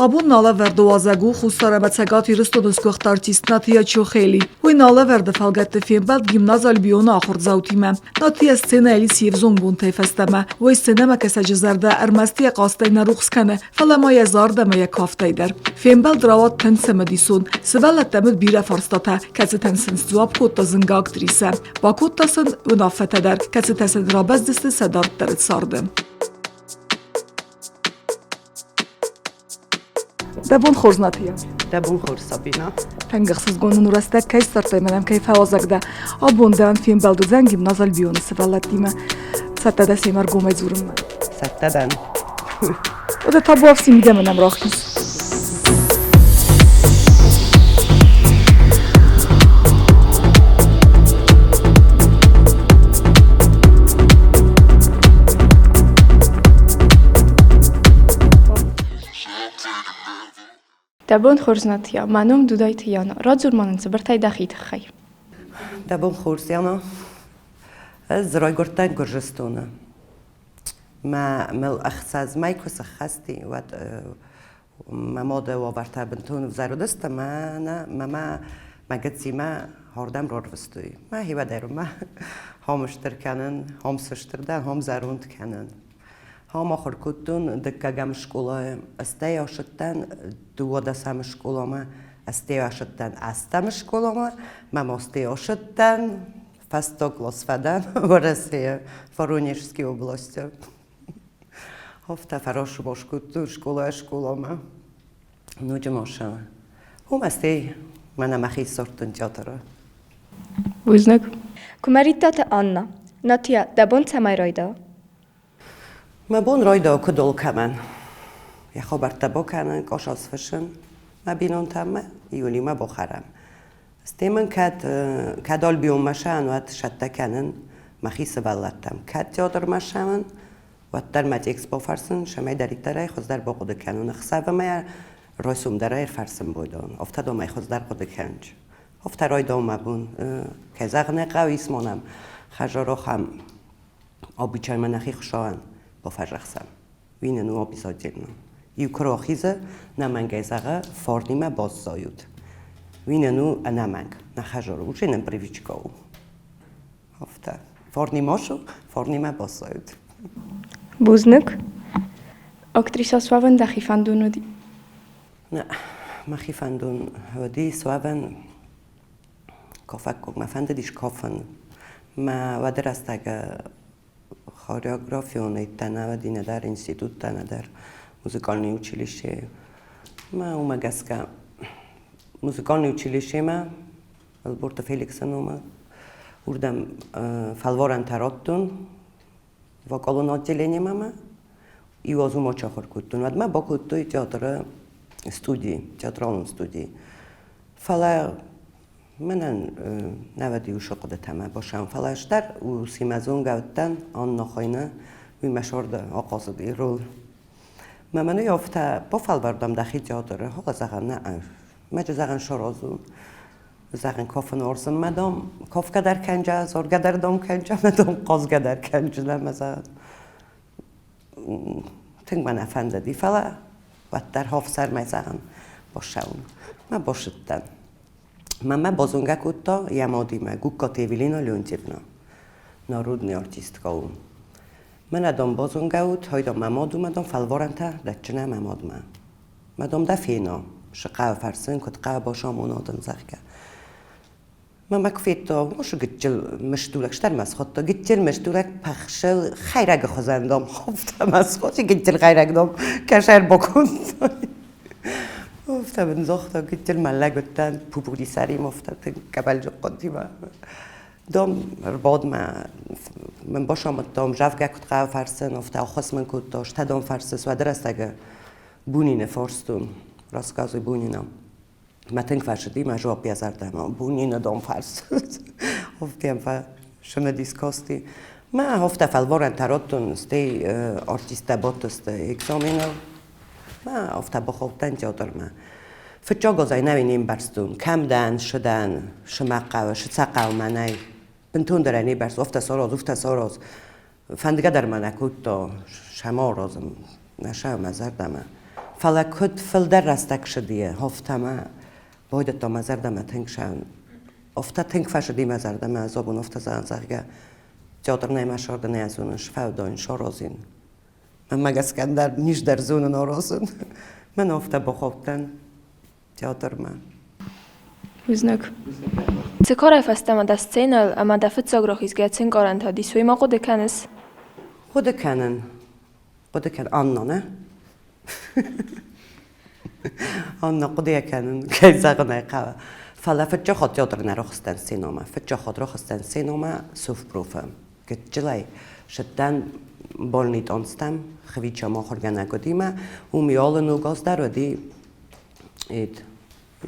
Абон налӕвӕрды уазӕг у Хуссар ӕмӕ Цӕгат Ирыстоны сгуыхт артист Натия Чохели. Уый налӕвӕрды фӕлгӕтты фембӕлд гимназ Альбион-ы ахуырдзаутимӕ. Натия сценӕйыл ис йе взонг бонтӕй фӕстӕмӕ. Уый сценӕмӕкӕсӕджы зӕрдӕ ӕрмӕст йӕ хъазтӕй нӕ рухс кӕны, фӕлӕ ма йӕ зард ӕмӕ йӕ кафтӕй дӕр. Фембӕлд рауад тынг цымыдисон. Сывӕллӕттӕм уыд бирӕ фарстатӕ, кӕцытӕн сын сдзуапп кодта зынгӕ актрисӕ. Бакодта сын уынаффӕтӕ дӕр, кӕцытӕ сын рабӕздзысты сӕ дарддӕры царды. Дӕ бон хорз, Натия. Дӕ бон хорз, Сабина. Тынг ӕхсызгон мын у рӕстӕг кӕй ссардтай мӕнӕн кӕй фӕуазӕг дӕ. Абон дӕн фембӕлд уыдзӕн гимназ Альбионы сывӕллӕттимӕ. Цӕттӕ дӕ семӕ ӕргомӕй дзурынмӕ? Цӕттӕ дӕн. Уӕдӕ табуафси мидӕмӕ нӕм рахиз. Дӕ бон хорз, Натия. Мӕ ном Дудайты Яна. Радзур ма нын цыбыртӕй дӕхи тыххӕй. Дӕ бон хорз, Яна. Ӕз райгуырдтӕн Гуырдзыстоны. Мӕ мыл ӕхсӕз мӕй куы сӕххӕст и, уӕд мӕ мады уавӕртӕ бынтон ӕвзӕр уыдысты мӕнӕ мӕ мӕ гыццимӕ хордӕм рарвыстой. Мӕ хивӕдӕрмӕ хом стыр кӕнын, хом сыстыр дӕн, хом зӕронд кӕнын. Хом ахуыр кодтон дыккӕгӕм скъолайы, стӕй ацыдтӕн дыууадӕсӕм скъоламӕ, стӕй ацыдтӕн ӕстӕм скъоламӕ, мӕ мастӕй ацыдтӕн фӕстаг класс фӕдӕн Уӕрӕсейы Воронежский областы. Афтӕ фӕрасыбас кодтон скъолайӕ скъоламӕ. Ноджы ма сӕ уым стӕй мӕнӕ мӕхи ссардтон театры. Бузныг. Куымӕридтаты Анна, Натия, дӕ бон цӕмӕй райда? Мӕ бон райда куыд алкӕмӕн. Йӕ хабӕрттӕ бакӕнын, къоса сфыссын мӕ бинонтӕм июнимӕ бахӕрӕм. Стӕй мын кӕд, кӕд альбиоммӕ сӕн, уӕд сӕттӕ кӕнын мӕхи сывӕллӕттӕм. Кӕд театрмӕ сӕн, уӕддӕр мӕ текст бафӕрсын, цӕмӕйдӕриддӕр хуыздӕр бахъуыды кӕнон. Ӕхсӕвы мӕ райсом дӕр ӕрфӕрсын байдон. Афтӕ дам ӕй хуыздӕр хъуыды кӕнч. Афтӕ райдау мӕ бон. Кӕй зӕгъын ӕй хъӕуы, ис ма нӕм хӕзарохӕм обычай нӕхи хуыцауӕн бафӕдзӕхсӕм. Уый нын у обязательно. Иу куы рахизы, нӕмӕнгӕй зӕгъы, фарнимӕ баззайут. Уый нын у ӕнӕмӕнг, нӕ хӕзар уже нын привычка у. Афтӕ. Фарнимӕ су, фарнимӕ баззайут. Бузныг. Актрисӕ суӕвӕн дӕхи фӕндон уыди? Нӕ, мӕхи фӕндон уыди суӕвӕн кафӕггаг. Мӕ фӕндыдис кафын. Мӕ уӕды рӕстӕг хореографион нӕ нӕдӕр институттӕ, нӕдӕр музыкальный училище. Мӕ уымӕ гӕсгӕ музыкальный училищемӕ Ӕлборты Феликсы номы уырдӕм фӕлварӕнтӕ радтон вокалон отделениемӕ мӕ иу аз уым ачахуыр кодтон. Уӕдмӕ бакодтой театры студийы, театралон студийы. Фӕлӕ Мӕнӕн нӕ иу хъуыдытӕ мӕ босӕн, фӕлӕ ӕз дӕр усимӕ зонгӕ уыдтӕн, Анна хуыйны, уый мӕ сӕрды ахъазыди роль. Мӕ мӕн уый афтӕ бафӕлвӕрдам дӕхи театры, холӕ зӕгъӕн нӕ, мӕджы зӕгъӕн саразун. Зӕгъӕн кафын уарзын дам, кафгӕ дӕр кӕнджа, заргӕ дӕр дам кӕнджа, мӕ дам хъазгӕ дӕр кӕнджынӕ, мӕ зӕгъӕн. Тынг мӕ нӕ фӕндыди, фӕлӕ уӕддӕр хохсӕрмӕ зӕгъӕн бассӕуын. Мӕ басыдтӕн. Мамӕ базонгӕ кодта йӕ мадимӕ, Гугкаты Эвелина Леонтьевна, народный артисткӕ у. Мӕнӕ дам базонгӕ ут, хайда мӕ мад у, мӕ дам фӕлварӕнтӕ дӕтджынӕ мӕ мадмӕ. Мӕ дам дӕ фена, шы хъӕуы фӕрсын, куыд хъӕуы басамона дын, зӕгъгӕ. Мамӕ куы федта, уыцы гыццыл мыстулӕг, стӕр мӕ схуыдта, гыццыл мыстулӕг пӕхсыл хӕйрӕгы хуызӕн дам, афтӕ мӕ схуыдта, гыццыл хӕйрӕг дам, кӕсӕр бакодтой. Афтӕ мын загъта, гыццыл мӕллӕг уыдтӕн, пупури сӕримӕ афтӕ тынг къӕбӕлдзыг хъуыдимӕ. Дом ӕрбадмӕ мын басамыдтам, зӕгъгӕ, куыд хъӕуы фӕрсын, афтӕ ӕххуыс мын кодта, стӕ дом фӕрсыс, уӕды рӕстӕгы Бунины фарстон, рассказы Бунина. Мӕ тынг фӕрсыди, мӕ жуапп йӕ зӕрдӕмӕ Бунины дом фарс. Офтӕм фӕсымыдис кости. Мӕ офтӕ фӕлварӕнтӕ радтон, стӕй артисттӕ бадтысты экзаменыл. Мӕ афтӕ бахаудтӕн театрмӕ. Фыццаг азӕй нӕ не мбӕрстон, кӕм дӕн, шы дӕн, шы мӕ хъӕуы, шы цӕ хъӕуы мӕнӕй. Бынтондӕр ӕй не бӕрст, офтӕ сараз, уфтӕ сараз. Фӕндгӕ дӕр мӕ нӕ кодта сӕмаразын, нӕ сӕ мӕ зӕрдӕмӕ. Фӕлӕ куыд фылдӕр рӕстӕг цыди, афтӕ мӕ байдыдта мӕ зӕрдӕмӕ тынг сӕн. Афтӕ тынг фӕцыди мӕ зӕрдӕмӕ, ӕз абон афтӕ зӕгъын, зӕгъгӕ, театр нӕма сӕрды нӕ зонын, сфӕудаин, саразин. Мӕнмӕ гӕсгӕ ӕндӕр низ дӕр зонын аразын. Мӕн афтӕ бахаудтӕн театрмӕ. Бузныг. Цыкорайы фӕстӕмӕ дӕ сценӕйыл ӕмӕ дӕ фыццаг рахизгӕ цы ӕнкъарӕнтӕ уыдис, уый ма хъуыды кӕныс? Хъуыды кӕнын. Хъуыды кӕнын. Анна, нӕ? Анна, хъуыдыйӕ кӕнын, кӕй зӕгъын ӕй хъӕуы. Фӕлӕ фыццаг хатт театры нӕ рахызтӕн сценӕмӕ. Фыццаг хатт рахызтӕн сценӕмӕ совпрофы. Гыццылӕй сыдтӕн больнитонцтӕм, Хвичам ахуыргӕнӕг уыди мӕ, уым алы ног аз дӕр уыди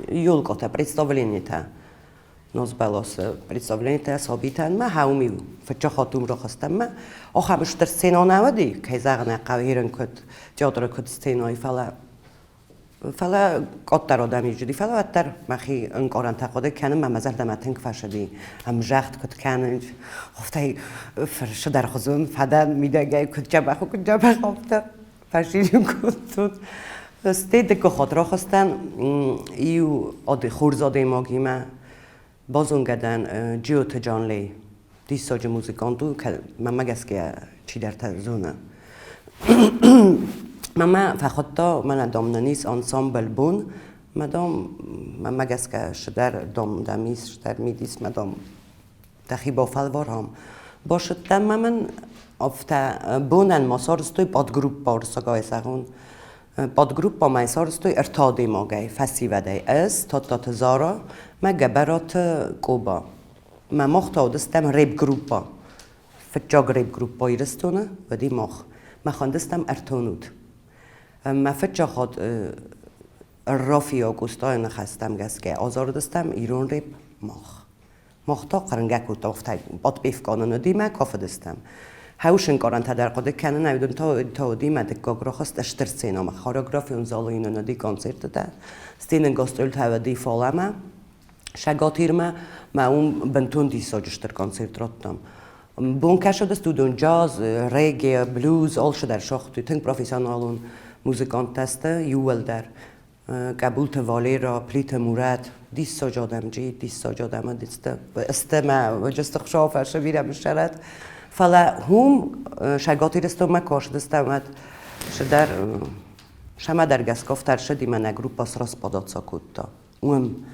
Ёлкъотӕ, представлениетӕ. Нозбӕласы представлениетӕ сабитӕн мӕ хауми фыццаг хатт уым рахызтӕн мӕ. Ахӕм стыр сценӕ нӕ уыди, кӕй зӕгъын ӕй хъӕуы, ерын куыд театры куыд сценӕйы, фӕлӕ къаддӕр адӕм уыди, фӕлӕ уӕддӕр мӕхи ӕнкъарӕнтӕ хъуыды кӕнын мӕ мӕ зӕрдӕмӕ тынг фӕцыди. Ӕмзагъд куыд кӕнынц, афтӕ фырсыдӕрхуызон фӕдӕн мидӕгӕй куыд дзӕбӕх у, куыд дзӕбӕх, афтӕ фӕсирин кодтон. Стӕй дыккаг хатт рахызтӕн иу хорз адӕймагимӕ базонгӕ дӕн Джиоты Джанлей. Диссаджы музыкант у, мӕнмӕ гӕсгӕ чидӕртӕ зоны. Мамӕ фӕхуыдта, мӕнӕ дам нын ис ансамбль бон, мӕ дам, мӕнмӕ гӕсгӕ цыдӕр дам дӕм ис, цыдӕр мидис, мӕ дам дӕхи бафӕлварӕм. Басыдтӕн ма мын афтӕ бонӕн ма сарӕзтой подгруппа уырыссагӕй зӕгъон. Подгруппа ма сарӕзтой ӕртӕ адӕймагӕй, фӕсивӕдӕй. Ӕз, Тадтаты Зара мӕ Гӕбӕраты Къоба. Мӕ мах та уыдыстӕм рэп-группа. Фыццаг рэп-группа Ирыстоны уыди мах. Мах уыдыстӕм ӕртонут. Мӕ фыццаг хатт Рафиа Къостайы ныхӕстӕм гӕсгӕ азарыдыстӕм ирон рэп мах. Мах та хъырнгӕ кодтам, афтӕ подпевка нын уыди мӕ кафыдыстӕм. Хӕусын къорӕнтӕ дӕр хъуыды кӕнын, уыдон та уыди мӕ дыккаг рахызт стыр сценӕмӕ. Хореографион залы нын уыди концертытӕ, сценӕн гастрольтӕ уыди фалӕмӕ, Шаготирмӕ, мӕ уым бынтон диссаджы стыр концерт радтам. Бон кӕсыдысты уыдон джаз, регги, блюз, алцыдӕр сагътой, тынг профессионалон музыканттӕ сты иууылдӕр. Къӕбулты Валера, Плиты Мурат, диссаджы адӕм джи, диссаджы адӕм сты. Сты мӕ джысты Хуыцауы фӕрцы бирӕ мыссарат. Фӕлӕ уым Цӕгат Ирыстонмӕ кастыстӕм, уӕд цыдӕр сӕмӕдӕр гӕсгӕ ӕрцыди мӕнӕ группа сраспадаться кодта. Уым.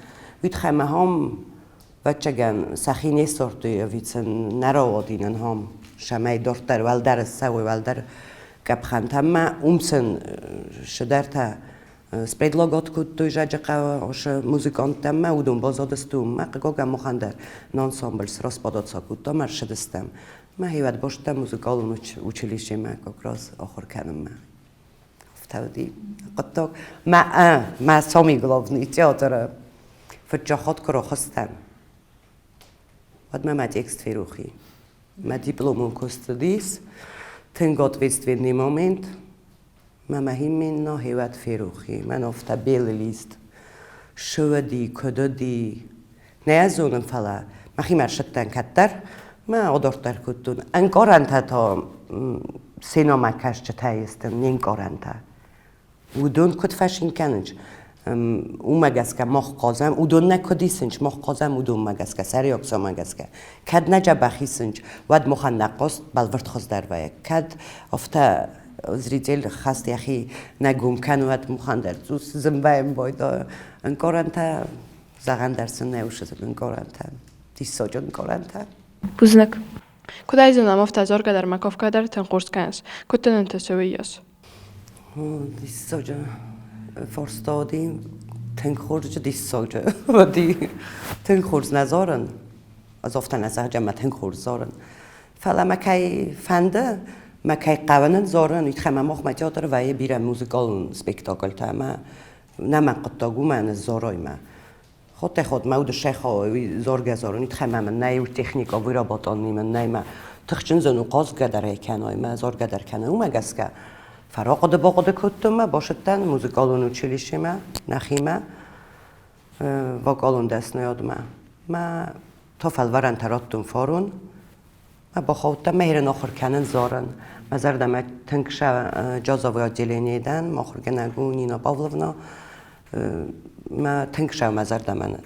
Уый тыххӕй мӕ хом ӕвӕццӕгӕн сӕхи не ссардтой ӕви сын нӕ рауади нын хом, цӕмӕй дарддӕр уӕлдӕр ссӕуой уӕлдӕр къӕпхӕнтӕм. Уым сын цыдӕртӕ спредлагать кодтой Зӕджыхъӕуы уыцы музыканттӕм мӕ уыдон баззадысты уым. Мӕ хъыгагӕн махӕн дӕр нӕ ансамбль сраспадаться кодта ӕмӕ ссыдыстӕм. Мӕхи уӕд бастӕ музыкалон училищемӕ как раз ахуыр кӕнынмӕ. Афтӕ уыди хъуыддаг. Мӕ, мӕ самый главный театры фыццаг хатт куы рахызтӕн, уӕд мӕ мӕ текст ферох и. Мӕ дипломон куыст уыдис, тынг ответственный момент. Мӕ мӕхи нӕхи ферох и. Мӕн афтӕ белый лист. Шы уыди, куыд уыди, нӕ зонын, фӕлӕ мӕхимӕ ӕрсыдтӕн кӕддӕр, мӕ адарддӕр кодтон. Ӕнкъарӕнтӕ та сценӕмӕ кӕсджытӕ сты не нкъарӕнтӕ. Уыдон куыд фӕсин кӕнынц, уымӕ гӕсгӕ мах хъазӕм, уыдон нӕ куыд исынц, мах хъазӕм уыдонмӕ гӕсгӕ, сӕ реакциямӕ гӕсгӕ. Кӕд нӕ дзӕбӕх исынц, уӕд махӕн нӕ хъазт бӕлвырд хуыздӕр вӕййы. Кӕд афтӕ зритель хӕст йӕхи нӕ гом кӕны, уӕд махӕн дӕр цъус зын вӕййы байдайы. Ӕнкъарӕнтӕ зӕгъӕн дӕр сын нӕ усы ӕнкъарӕнтӕ, диссаджы ӕнкъарӕнтӕ. Бузныг. Куыд ӕй зонӕм, афтӕ дзоргӕ дӕр ма кафгӕ дӕр тынг хорз кӕныс. Куыд дын ӕнтысы уыйас? Диссаджы фарста уыди. Тынг хорз диссаджы уыди. Тынг хорз нӕ зарын. Ӕз афтӕ нӕ зӕгъджы ӕмӕ тынг хорз зарын. Фӕлӕ мӕ кӕй фӕнды, мӕ кӕй хъӕуы зарын, уый тыххӕй мӕ махмӕ театры вӕййы бирӕ музыкалон спектакльтӕ ӕмӕ нӕ мӕ хъуыддаг у мӕ ныдздзорой мӕ. Хотӕ-хот мӕ уды сӕхо уый зоргӕ-зорын, уый тыххӕй мӕ нӕй техника выработан мӕ нӕй мӕ тыхджын зын у хъазгӕ дӕр ӕй кӕной, мӕ зоргӕ дӕр кӕной. Уымӕ гӕсгӕ фӕрахъуыды-бахъуыды кодтон мӕ, басыдтӕн музыкалон училищемӕ, нӕхимӕ, вокалон дӕсныйадмӕ. Мӕ та фӕлварӕнтӕ радтон фарон. Мӕ бахаудта мӕ ирон ахуыр кӕнын зарын. Мӕ зӕрдӕмӕ тынг сӕ джазовый отделение дӕн, мӕ ахуыргӕнӕг у Нина Павловна. Мӕ тынг сӕ мӕ зӕрдӕмӕ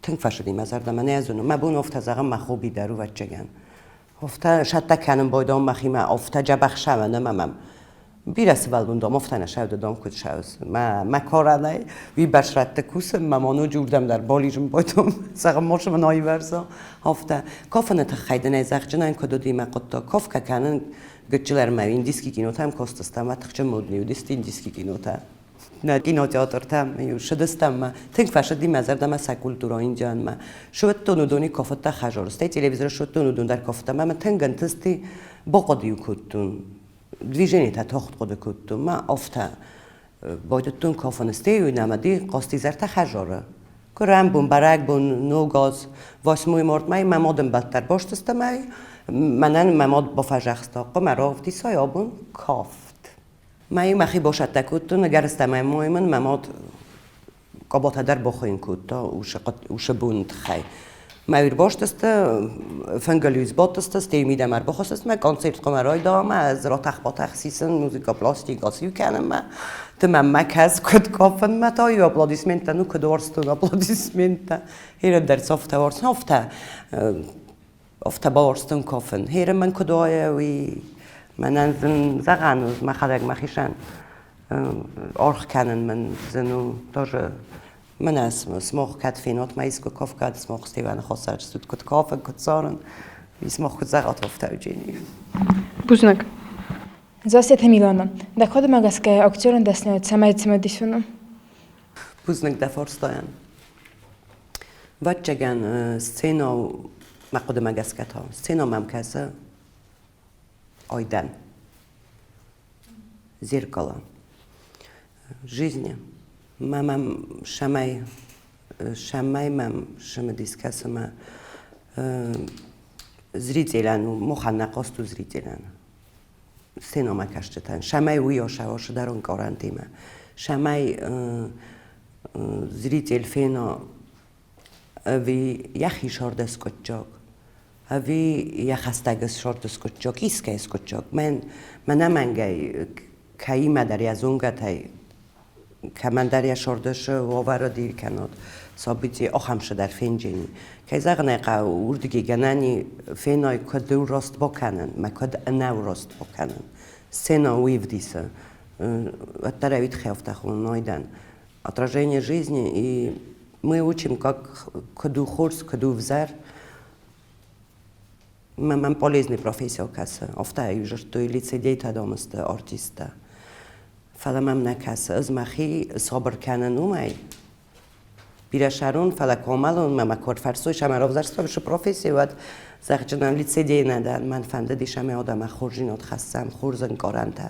тынг фӕсыди мӕ зӕрдӕмӕ, нӕ зонын. Мӕ бон афтӕ зӕгъын, мӕ хобби дӕр у, ӕвӕццӕгӕн. Афтӕ сӕттӕ кӕнын байдом мӕхимӕ, афтӕ дзӕбӕх сӕвӕн ӕмӕ мӕм бирӕ сывӕллон дам афтӕ нӕ сӕвды дам куыд сӕвз. Мӕ карӕнӕй уый бӕрц рӕтты кусын, мӕ ма ноджы уырдӕм дӕр бализын байдом, зӕгъын, ма мын аивӕрза. Афтӕ. Кафыны тыххӕй дын ӕй зӕгъджынӕн куыд уыди мӕ хъуыддаг. Кафгӕ кӕнын гыццыл ӕрмӕ индийский кинотӕм кастыстӕм, ӕмӕ тыхджын модный уыдысты индийский кинотӕ. Нӕ кинотеатртӕм, иу сыдыстӕм мӕ тынг фӕсыди мӕ зӕрдӕмӕ сӕ культурӕ Индианмӕ. Суыдтон уыдони кафыдта хӕзор, стӕй телевизоры суыдтон уыдон дӕр кафыдта мӕ тынг ӕнтысти, бахъуыды-иу кодтон. Движениетӕ тагъд хъуыды кодтон мӕ афтӕ байдыдтон кафын. Стӕй нӕм ди хъазтизӕртӕ хӕзоры. Курӕн бон, бӕрӕгбон, ног аз, 8 мартмӕ мӕ мад ӕмбӕлттӕ ӕрбастыстӕм ӕй. Мӕнӕн мӕ мад бафӕзӕхста, хъуамӕ равдисай абон кафт. Мӕ мӕхи басӕттӕ кодтон, ӕгӕрыстӕмӕй мой мын мӕ мад къабатӕ дӕр бахуыйын кодта усы боны тыххӕй. Мӕ ӕрбастысты, фынгыл сбадтысты, стӕй мидӕмӕ ӕрбахӕссысты мӕ концерт хъуамӕ райдайа ӕмӕ ӕз ратӕх-батӕх сисын музыка пластик ациу кӕнынмӕ. Ты мӕм мӕ кӕс куыд кафынмӕ та иу аплодисменттӕ, ну куыд уарзтон аплодисменттӕ. Херӕн дӕр цафтӕ уарзтон, афтӕ афтӕ бауарзтон кафын. Херӕн мӕн куыд уайа, уый мӕнӕн зын зӕгъӕн у, мӕхӕдӕг мӕхицӕн аргъ кӕнын мын зын у тоже. Мӕнӕ смох кӕд фенот ма искуы кафгӕ, смох Стивен Хоссач тут куыд кафын, куыд царын, и смох куыд зӕгъат афтӕ Евгений. Бузныг. Зассеты Милана, дӕ хъуыдымӕ гӕсгӕ актерон дӕсныйад цӕмӕй цымыдисон у? Бузныг дӕ фарстайӕн. Ӕвӕццӕгӕн, сценӕ мӕ хъуыдымӕ гӕсгӕ та, сценӕ мӕм кӕсы айдӕн, зеркало жизни. Мӕ мӕм цӕмӕй, цӕмӕй мӕм цымыдис кӕсы мӕ зрителӕн у, махӕн нӕ хъаст у зрителӕн. Сценӕмӕ кӕсджытӕн, цӕмӕй уый осӕ ӕнкъарӕнтимӕ, цӕмӕй зритель фена ӕви йӕхи сӕрды скъуыддзаг, ӕви йӕ хӕстӕг сӕрды скъуыддзаг, искӕй скъуыддзаг. Мӕн, мӕнӕмӕнгӕй кӕимӕдӕр йӕ зонгӕтӕй кӕмӕндӕр йӕ сӕрды уавӕры дир кӕнӕд, сабити ахӕм цыдӕр фенджени. Кӕй зӕгъын ӕй хъӕуы, уырдыги гӕнӕн и фенай, куыд у раст бакӕнын, мӕ куыд ӕнӕ раст бакӕнын. Сцена уый ӕвдисы. Уӕддӕр ӕви тыххӕй афтӕ хонын айдӕн. Отражение жизни, и мы учим, как куыд у хорз, куыд у ӕвзӕр. Мӕм полезный профессия кӕсы. Афтӕ ӕвзӕрстой лицедейтӕ дам сты артисттӕ. Фӕлӕ мӕм нӕ кӕсы. Ӕз мӕхи сабыр кӕнын уымӕй. Бирӕ сӕрон, фӕлӕ комалон мӕ мӕ куы ӕрфӕрсой, сӕ мӕ равзӕрстой цы професси, уӕд зӕгъджынӕн лицедей нӕ дӕн. Мӕн фӕндыди, сӕ мӕ адӕмӕ хорздзинад хӕссӕм, хорз ӕнкъарӕнтӕ.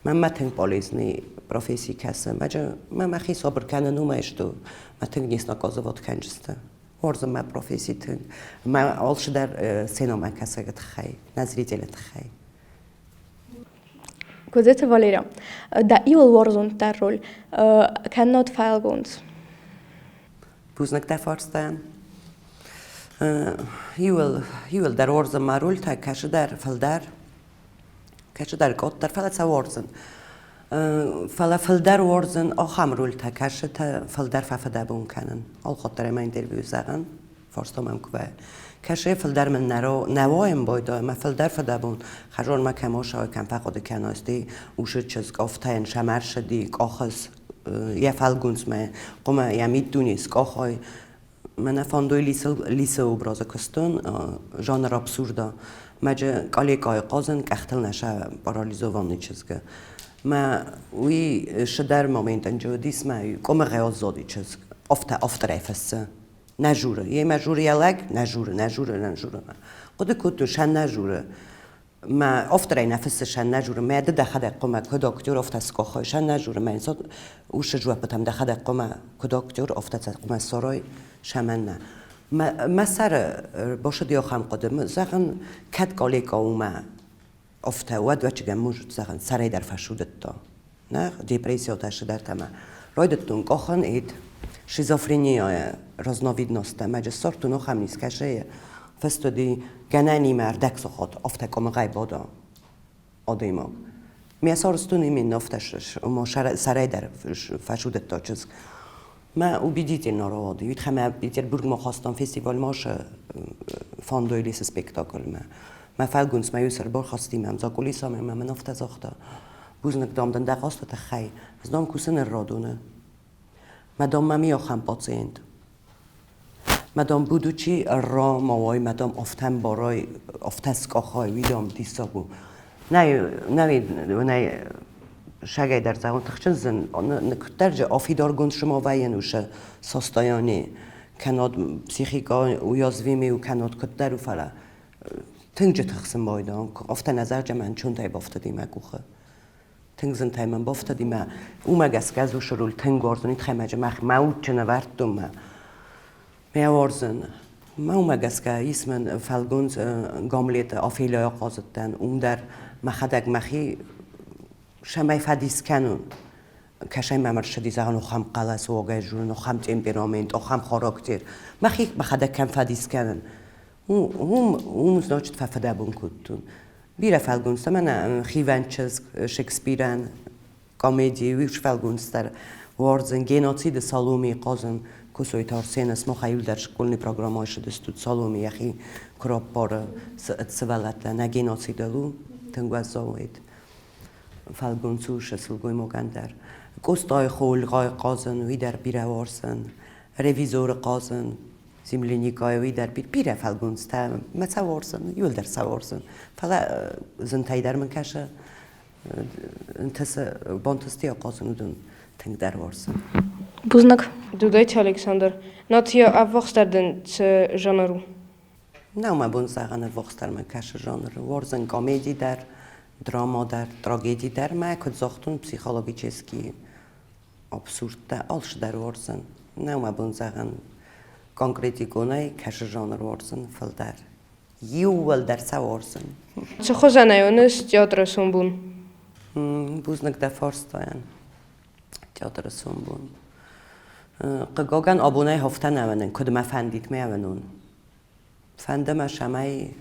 Мӕнмӕ тынг полезный професси кӕсы. Мӕ мӕхи сабыр кӕнын уымӕй сты. Мӕ тынг не снаказывать кӕнджысты. Хорз мӕ професси тынг. Мӕ алцыдӕр сценӕмӕ кӕсӕгы тыххӕй, нӕ зрителы тыххӕй. Куыдзеты Валерия, дӕ иуыл уарзонддӕр роль кӕннод фӕлгонц? Бузныг дӕ фарстайӕн. Иуыл, иуыл дӕр уарзын мӕ рольтӕ, кӕцыдӕр фылдӕр, кӕцыдӕр къаддӕр, фӕлӕ сӕ уарзын. Фӕлӕ фылдӕр уарзын ахӕм рольтӕ, кӕцытӕ фылдӕр фӕфыдӕбон кӕнын. Алхатт дӕр ӕмӕ интервью зӕгъын, фарста мӕм куы вӕййы. Кӕсы фылдӕр мын нӕ уайын байдайы, мӕ фылдӕр фыдӕбон хӕзонмӕ кӕм осауй, кӕм фӕхъуыды кӕна, стӕй усы чызг афтӕ сӕмӕрсыди, къахыс йӕ фӕлгонцмӕ, хъуымӕ йӕ миддуне скъахай. Мӕнӕ фӕндуй лисы образы куыстон, жанр абсурда. Мӕджы калекайы хъазын къӕхтыл нӕ сӕ парализованный чызгы. Мӕ уый шыдӕр моментӕн уыдис мӕ къуымыгъӕй аззади чызг. Афтӕ авторӕй фыссы. Нӕ журы. Йемӕ журы йӕ лӕг, нӕ журы, нӕ журы, нӕ журы. Хъуыды кодтой, сӕ нӕ журы. Мӕ авторӕй нӕ фыссы сӕ нӕ журы. Мӕ ды дӕхӕдӕг хъуамӕ куыд актер афтӕ скъахай, сӕ нӕ журы. Мӕ усы жуаппытӕм дӕхӕдӕг хъуамӕ куыд актер афтӕ хъуамӕ сарай, сӕмӕн нӕ. Мӕ сӕры башыди ахӕм хъуыды, зӕгъын, кӕд калека у мӕ афтӕ, уӕд вӕччыгӕн может зӕгъын, сӕрӕй дӕр фӕсудыдта. Нӕ, депрессиотӕ сыдӕртӕ мӕ райдыдтон къахын ид шизофренияйы разновидносттӕ, мӕ джы сортун ахӕм низ кӕсӕйы. Фестади гӕнӕнимӕ ӕрдӕгсахат афтӕ къуымыгъӕй бада адӕймаг. Мӕ сарӕзтон именно афтӕ, ома сӕрӕй дӕр фӕсудыдта чызг. Мӕ убедительно рауади. Уый тыххӕй мӕ Петербургмӕ хастам фестивальмӕ фӕндой лесы спектакльмӕ. Мӕ фӕлгонц мӕ иу ӕрбахасти мӕм закулисамӕ ӕмӕ мын афтӕ загъта: Бузныг, дам, дын дӕ хъазты тыххӕй. Ӕз, дам, кусын ӕррадоны. Мӕ, дам, мӕм и ахӕм пациент. Мадам будучи ӕрра ма уай, мадам афтӕ ӕмбарай, афтӕ скъахай, уый, дам, диссаг у. Нӕй, нӕй, нӕй, сагӕй дӕр зӕгъон, тыхджын зын, куыддӕр же афидаргонд шыма вӕййын уышы состояние, кӕнӕд психика уязвимый у, кӕнӕд куыддӕр у, фӕлӕ тынг тыхсын байдайын, афтӕ нӕ зӕгъджы мӕ ӕнцонтӕй бафтыди мӕ къухы. Тынг зынтӕй мӕм бафтыди мӕ уымӕ гӕсгӕ ӕз уышы роль тынг уарзын, уый тыххӕй мӕ мӕ удджын ӕвӕрдтон мӕ мӕ уарзын. Мӕ уымӕ гӕсгӕ ис мын фӕлгонц Гамлеты Офелияйы хъазыдтӕн, уым дӕр мӕхӕдӕг мӕхи цӕмӕй фӕдис кӕнон. Кӕсӕй мӕм ӕрцыди, зӕгъын, охӕм хъӕлӕс уогӕй зонын, охӕм темперамент, охӕм характер. Мӕхи мӕхӕдӕг кӕм фӕдис кӕнын, уым, уым, значит, фӕфыдӕбон кодтон. Бирӕ фӕлгонцтӕ мӕнӕ хивӕнд чызг Шекспирӕн комеди уый фӕлгонцтӕ уарзын геноциды Саломи хъазын Косойты Арсены смахӕй дӕр школьный программӕйы ссыдыстут Саломи йӕхи куы раппары сывӕллӕттӕ нӕ геноцидыл у тынг уӕззау уыд фӕлгонц у сылгоймагӕн дӕр. Къостайы Холгъайы хъазын уый дӕр бирӕ уарзын ревизоры хъазын Земляникайы уый дӕр бирӕ фӕлгонцтӕ мӕ сӕ уарзын, иуылдӕр сӕ уарзын. Фӕлӕ зынтӕй дӕр мын кӕсы, ӕнтысы, бантысти ахъазын, уыдон тынгдӕр уарзын. Бузныг. Дудайты Александр, нацийӕ ӕввахсдӕр дын цы жанр у? Нӕу мӕ бон зӕгъын, ӕввахсдӕр мӕ кӕсы жанр. Уарзын комеди дӕр, драма дӕр, трагеди дӕр. Мӕ куыд загътон, психологический абсурдтӕ алцыдӕр уарзын. Нӕу мӕ бон зӕгъын, конкретиконӕй кӕсы жанр уарзын фылдӕр. Иууылдӕр сӕ уарзын. Цы хуызӕнӕй уыныс театры сомбон? Бузныг дӕ фарстайӕн. Театры сомбон. Хъыгагӕн, абонӕй афтӕ нӕ уынын, куыд мӕ фӕндид мӕ уынон. Фӕнды мӕ, цӕмӕй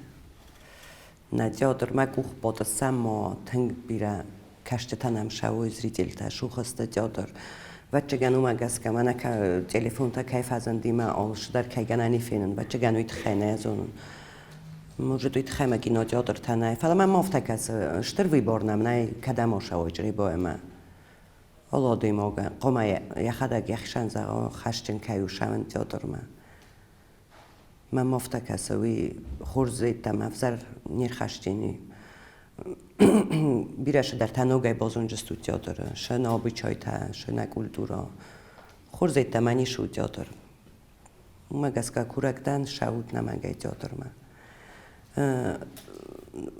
нӕ театрмӕ къух батъыссӕм ма тынг бирӕ кӕсджытӕ нӕм цӕуой, зрительтӕ, сухысты театр. Ӕвӕццӕгӕн, уымӕ гӕсгӕ мӕнӕ телефонтӕ кӕй фӕзынди мӕ алцыдӕр кӕй гӕнӕн и фенын, ӕвӕццӕгӕн, уый тыххӕй нӕ зонын. Может, уый тыххӕй мӕ кинотеатртӕ нӕй, фӕлӕ мӕм афтӕ кӕсы, стыр выбор нӕм нӕй, кӕдӕм ацӕуой Чъребоемӕ. Алы адӕймагӕн хъуамӕ йӕхӕдӕг йӕхицӕн зӕгъа, хӕсджын кӕй у цӕуын театрмӕ. Мӕм афтӕ кӕсы, уый хорз йеддӕмӕ ӕвзӕр не рхӕсдзӕни. Бирӕ цыдӕртӕ ногӕй базондзыстут театры, сӕ нӕ обычайтӕ, сӕ нӕ культурӕ. Хорз йеддӕмӕ ницы у театр. Уымӕ гӕсгӕ курӕг дӕн, ссӕут нӕмӕнгӕй театрмӕ.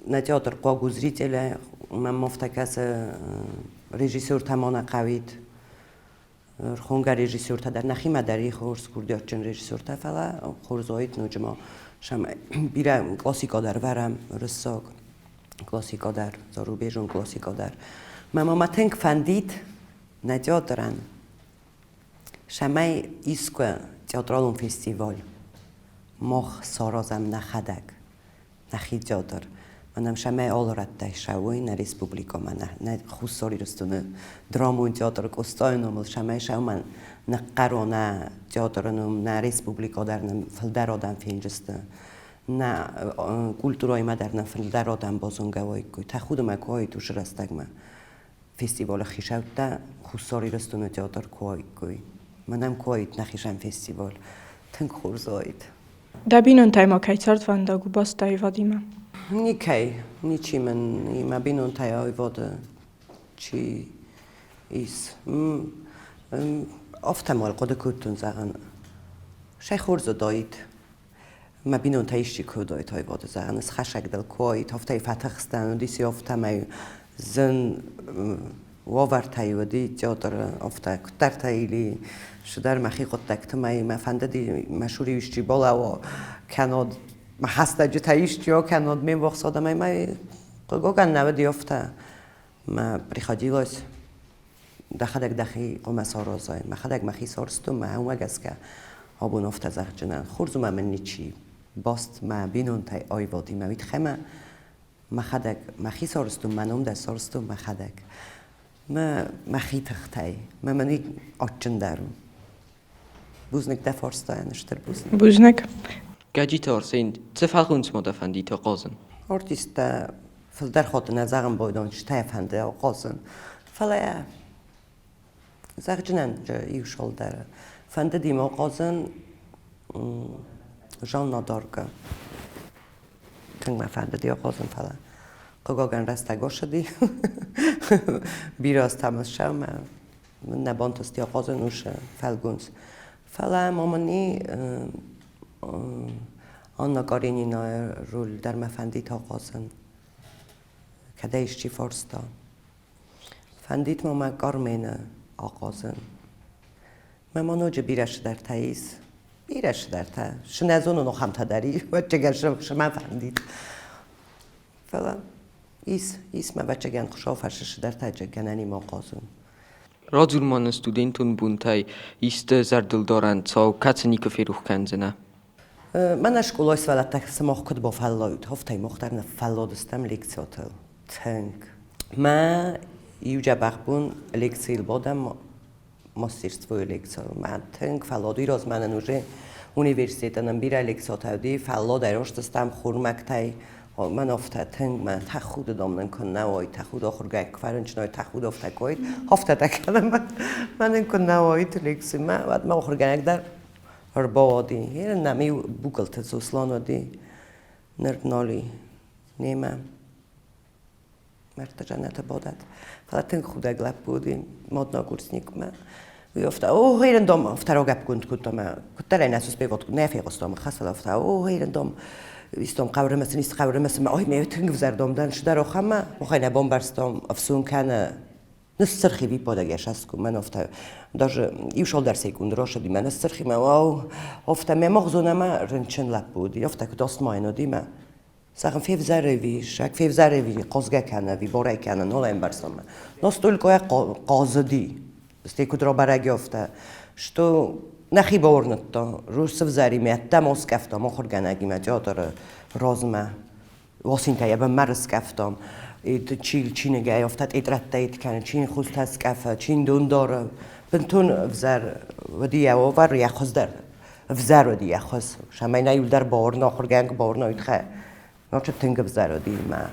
Нӕ театр хъуаг у зрителӕй, мӕм афтӕ кӕсы, режиссертӕ ма нӕ хъӕуид. Рхонгӕ режиссертӕ дӕр нӕхимӕ дӕр и хорз курдиатджын режиссертӕ, фӕлӕ хорз уаид ноджы ма сӕм бирӕ классикӕ дӕр вӕрӕм, уырыссаг классикӕ дӕр, зарубежон классикӕ дӕр. Мӕ мама тынг фӕндид нӕ театрӕн, цӕмӕй искуы театралон фестиваль мах саразӕм нӕхӕдӕг. Нӕхи театр. Мӕнӕн сӕмӕ алы рӕттӕй цӕуой нӕ республикӕмӕ, нӕ Хуссар Ирыстоны драмон театр Къостайы номыл сӕмӕй сӕумӕ ныхъхъӕр нӕ театры ном, нӕ республикӕ дӕр нын фылдӕр адӕм фенджысты. Нӕ культурӕимӕ дӕр нын фылдӕр адӕм базонгӕ уаиккой. Тӕхуды мӕ куы уаид уыцы рӕстӕгмӕ фестивалы хицӕуттӕ Хуссар Ирыстоны театр куы уаиккой. Мӕнӕн куы уаид нӕхицӕн фестиваль, тынг хорз уаид. Дӕ бинонтӕй ма кӕй цардвӕндаг у баст аивадимӕ? Никӕй, ничи мын и мӕ бинонтӕй аивады чи ис. Афтӕ ма хъуыды кодтон, зӕгъын, сӕ хорз уыдаид. Мӕ бинонтӕ исчи куы уыдаид аивады, зӕгъын, схӕссӕг дыл куы уаид, афтӕ фӕтыхстӕн, уыдис афтӕмӕй зын уавӕртӕй уыди театры, афтӕ куыддӕртӕ или цыдӕр мӕхи хъуыддӕгты мӕ мӕ фӕндыди мӕ цуры исчи балӕууа, кӕннод мӕ хӕстӕджытӕ исчи кӕннод ме мвахс адӕмӕй мӕ хъыгагӕн нӕ уыди афтӕ. Мӕ приходилось дӕхӕдӕг дӕхи хъуамӕ саразай. Мӕхӕдӕг мӕхи сарӕзтон, мӕ уымӕ гӕсгӕ абон афтӕ зӕгъджынӕн. Хорз у мӕ мын ничи. Баст мӕ бинонтӕй аивадимӕ, уый тыххӕй мӕ мӕхӕдӕг мӕхи сарӕзтон, мӕ ном дӕр сарӕзтон мӕхӕдӕг. Мӕ мӕхи тыхтӕй, мӕ мӕн уый адджындӕр у. Бузныг дӕ фарстайӕн, стыр бузныг. Бузныг. Гӕджиты Арсен, цы фӕлгонцмӕ дӕ фӕндид ахъазын? Артисттӕ фылдӕр хатт нӕ зӕгъын байдон, стӕй фӕнды ахъазын. Фӕлӕ зӕгъджынӕн иу шолдӕр фӕндыди мӕ ахъазын Жанна Даркы. Тынг мӕ фӕндыди ахъазын, фӕлӕ хъыгагӕн рӕстӕг ӕрцыди. Бирӕ азтӕ мӕ ссӕумӕ нӕ бантысти ахъазын уыцы фӕлгонц. Фӕлӕ ма мын и Анна Каренинайы роль дӕр мӕ фӕндид ахъазын. Кӕд ӕй исчи фарста. Фӕндид ма мӕ Кармены ахъазын. Мӕ ма ноджы бирӕ цыдӕртӕ ис. Бирӕ цыдӕртӕ. Цы нӕ зонын, ахӕмтӕ дӕр и. Ӕвӕццӕгӕн, цы мӕ фӕндид. Фӕлӕ ис, ис мӕ ӕвӕццӕгӕн Хуыцау фӕрсы цыдӕртӕ гӕнӕнимӕ ахъазын. Радзур ма нын студентон бонтӕй исты зӕрдылдарӕн цау, кӕцы никуы ферох кӕндзынӕ? Мӕнӕ скъолайы сывӕллӕттӕ сымах куыд бафӕллайут, афтӕ мах дӕр ныффӕлладыстӕм лекциятыл. Тынг. Мӕ иу дзӕбӕх бон лекцийыл бадӕм, мастерствойы лекцийыл. Мӕ тынг фӕллад уый размӕ нын уже университеты нын бирӕ лекциятӕ уыди, фӕллад ӕростыстӕм хурмӕгтӕй. Мӕн афтӕ тынг мӕ тӕхуды дам нын куыннӕ уаид, тӕхуды ахуыргӕнӕг куы фӕрынчын уаид, тӕхуды афтӕ куы уаид, афтӕ дӕ кӕнӕм, мӕн ын куыннӕ уаид лекцимӕ, уӕд мӕ ахуыргӕнӕг дӕр ӕрбауади. Нӕм иу Букалты Сослан уыди, ныр нал и немӕ. Мӕрдты дзӕнӕты бадӕд. Фӕлӕ тынг худӕг лӕппу уыди, модногурсникмӕ. Уый афтӕ, о, гъейрындом, афтӕ рогӕпгонд кодта мӕ, куыддӕр ӕй нӕ суспевот, нӕ фехъуыстон, хӕсыл афтӕ, о, гъейрындом, истом хъӕурымӕ сын, ист хъӕурымӕ сын, ой, ме тынг взӕрдом дӕн, цыдӕр охӕмӕ, охӕй нӕ бомбӕрстом, ӕфсун кӕны. Ныссырх и випподӕг йӕ саску, мӕн афтӕ, даже иу цалдӕр секунды росыди, мӕ ныссырх и мӕ, ау, афтӕ мӕ мӕгъзон ӕмӕ рынчын лӕппу уыди, афтӕ куыд астмайын уыди мӕ. Зӕгъын, февзӕр ӕви, саг февзӕр ӕви, хъазгӕ кӕны ӕви, борӕй кӕны, нал ӕмбӕрстон мӕ. Настолько хъазыди, стӕй куыд рабӕрӕг афтӕ, что нӕхи бауырныдта, сывзӕримӕ ӕддӕмӕ аскъӕфтам ахуыргӕнӕгимӕ театры размӕ. Осинтӕ йӕ бынмӕ рыскъӕфтам. Чи чиныгӕй афтӕ тетрӕдтӕ кӕны, чи хустӕ скъӕфы, чи дон дары. Бынтон ӕвзӕр уыди йӕ уавӕр, йӕ хуыздӕр ӕвзӕр уыди йӕ хуыз. Цӕмӕй нӕ иуылдӕр бауырна, ахуыргӕнӕг бауырна, уый тыххӕй. Ноджы тынг ӕвзӕр уыди мӕ